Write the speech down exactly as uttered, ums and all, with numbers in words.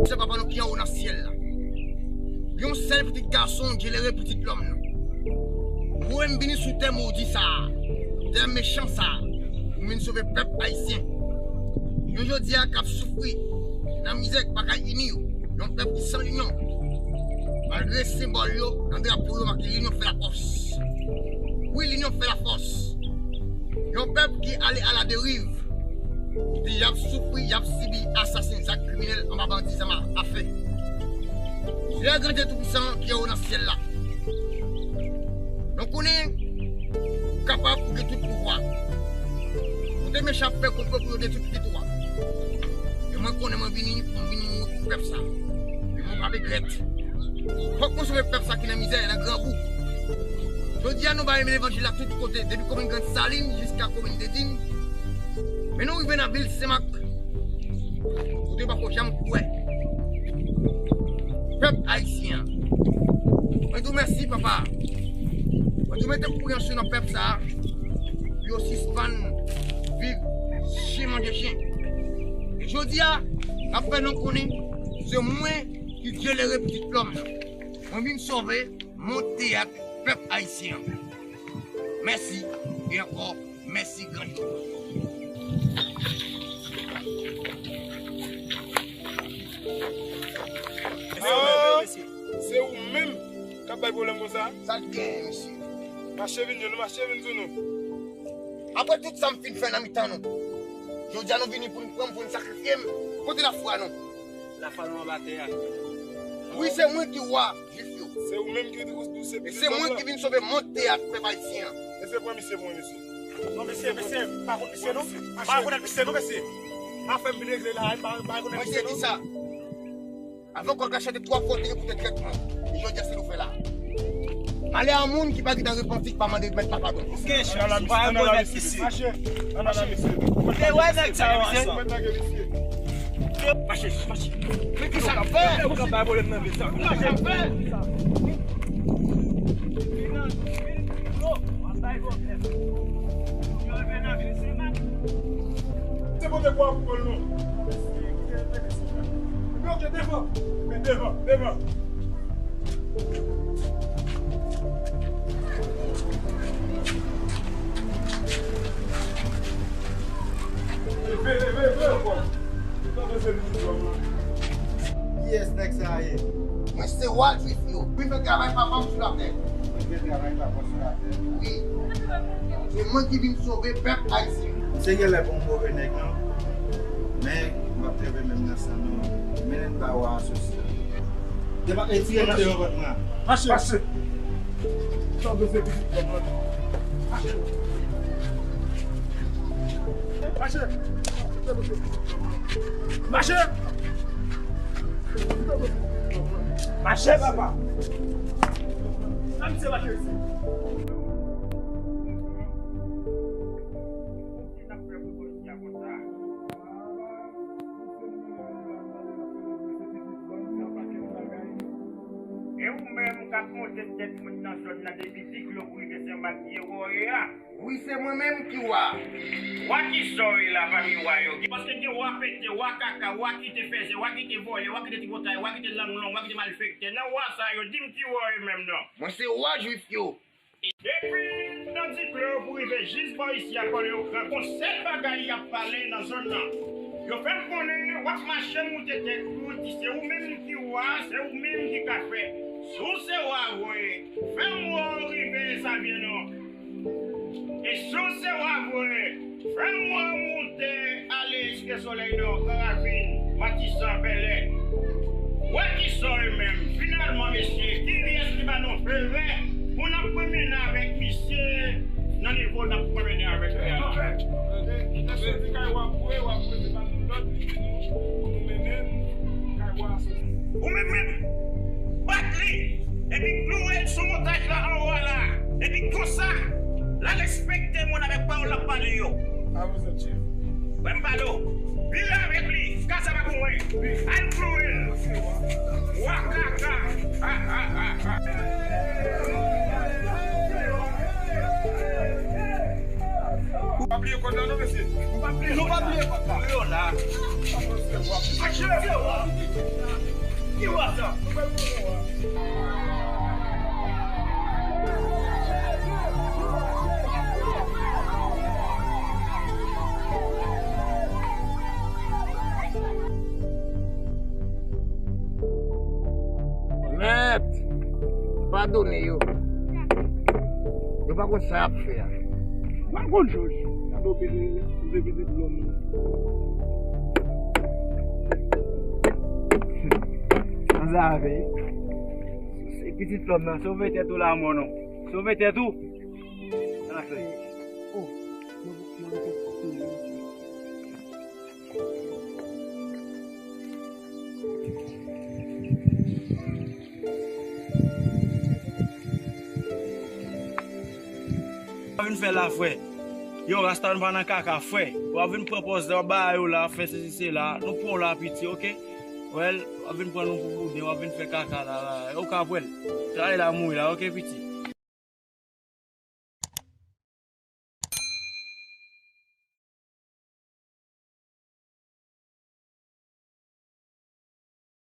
Se Papa nou ki anwo nan syèl la. Yon sèl pitit gason, Dye lere pitit lòm nan. Voye m vini sou tè modi sa a, tè mechan sa a, pou m vin sove pèp ayisyen. Yo jodi a k ap soufri nan mizè k pa ka ini yo. Yon pèp ki san linyon. Malgre senbòl yo, nan drapo yo make linyon fè lafòs. Wi, linyon fè lafòs. Yon pèp ki ale aladeriv. Kote y ap soufri, y ap sibi asasen, zak kriminèl anba bandi zam a fè. Seyè Grandye Toupisan ki anwo nan syèl la. Nou konnen ou kapab, ou gen tout pouvwa. Kote mechan ap fè konplo pou yo detwi pitit ou a. E mwen konnen mwen vini, mwen vini mouri pou pèp sa. E mwen pa regrèt. Fòk mwen sove pèp sa ki nan mizè, nan grangou. Jodi a nou bay levanjil la tout kote, depi komin Grand Salin jiska komin Dedin. Men nou rive nan vil Senmak. Kote yo pako janm kwè. Pèp ayisyen an. Mwen di w mèsi, papa. Mwen di w mete kouraj nan pèp sa a. Pou yo sispann viv chen manje chen. E jodi a, n ap fè nou konnen, se mwen ki Dye lere pitit lòm nan. Mwen vin sove, mont teyat pèp ayisyen an. Mèsi, e ankò, mèsi grann. Ah, se ou menm k ap bay pwoblèm konsa? Sa l gen, mesye? Mache vin jwenn nou, mache vin sou nou. Apre tout sa m fin fè nan mitan nou, jodi a nou vini pou n pran m, pou n sakrifye m. Kote lafwa nou? Lafwa nou anba tè a. Wi, se mwen ki wa Jwif yo. Se ou menm ki di ou se pitit lòm nan. E se mwen ki vin sove mond teyat pèp ayisyen an. Mesye, pran misye pou mwen, mesye. Non, mesye, mesye, m pa konn misye, non. M pa rekonèt misye, non, mesye. Afè m vin regle la, m pa, m pa rekonèt misye, non. Mwen te di sa. Avan kòk la chante twa fwa, te gen poutèt trètman. E jodi a, se nou fè la. Malè a moun ki pa gentan repanti, ki pa mande mèt la padon. Ou gen chans, ou pa rekonèt misye. Mache, ann ale, mesye. Ou te wè nèg sa yo, mesye? Mache, mache. Men ki sa k ap fè? Ou ka bay pwoblèm nan, mesye. Ki sa k ap fè? Se pote kwa pou kò l non. Bloke devan. Men devan, devan. Leve, leve, leve, ankò. Kiyès nèg sa a ye? Mwen se wa Jwif yo. Mwen fè travay papa m sou latè. Mwen fè travay papa m sou latè. Wi. Se mwen ki vin sove pèp ayisyen. Misye genlè pa yon move nèg, non. Men, m p ap kenbe menm nan san, non. Mennen n ba wa a sosi. Depatman etire nan devan vant mwen. Mache. Mache. Sa w bezwen pitit kòb lan. Mache. Mache. Mache. Mache, papa. Sa misye mache isit. E ou menm k ap monte tèt moun nan zòn nan depi Diklo pou rive Senmak, ye wòrye a? Wi, se mwen menm ki wa. Wa ki sa w ye la pami wa yo? Paske gen wa pete, wa kaka, wa ki te fèzè, wa ki te vòlè, wa ki te tripotay, wa ki te lang long, wa ki te malfektè. Nan wa sa yo, di m ki wa w ye menm non? Mwen se wa Jwif yo. Depi nan Diklo pou rive jis bò isi a, kote yo pran, gon sèl bagay y ap pale nan zòn nan. Yo fè m konnen w ap mache moute tèt pou di se ou menm ki wa, se ou menm ki ka fè. Si w se wa vre, fè m wè w rive Savyen non. E si w se wa vre, fè m wè w moute ale Site Solèy Nò, Gran Ravin, Matisan, Bèlè. Wè ki sa w ye menm. Finalman, mesye, kiyès ki ba nou fevè pou n ap pran mennen avèk misye nan nivo n ap pran mennen avèk li a? Mesye di kay wa pou e, wa pou e, se pa nou lòd li di nou pou nou mennen kay wa a soti. Ou menm menm, bat li, epi kloure l sou montaj la anwo a la, epi konsa, l a respekte moun avèk pawòl l ap pale yo. Avè w, chèf. Wè m pale w. Vire avèk li. Kasa pa pou mwen. Al kloure l. Wakaka. Ha, ha, ha, ha. Ou pa bliye kòd la non, mesye. Ou pa bliye kòd la. Ou pa bliye kòd la. Yo la. Mache. Mèt, padone yo. Yo pa konn sa y ap fè a. Yo pa konn jòj. Gade w bezwen, bezwen pitit lòm. Anzave. Se pitit lòm nan, sove tèt ou la, mòn non. Sove tèt ou. Ann aklè. W ap vin fè la, frè. Yo, Rasta, nou pa nan kaka, frè. W ap vin pran pòz la, w ap ba yo la, fè sesi sela. Nou pran w la, piti, oke? Wèl, w ap vin pran nou pou bouden, w ap vin fè kaka la, la. Ou ka pran l. Travay la mouri la, oke, piti?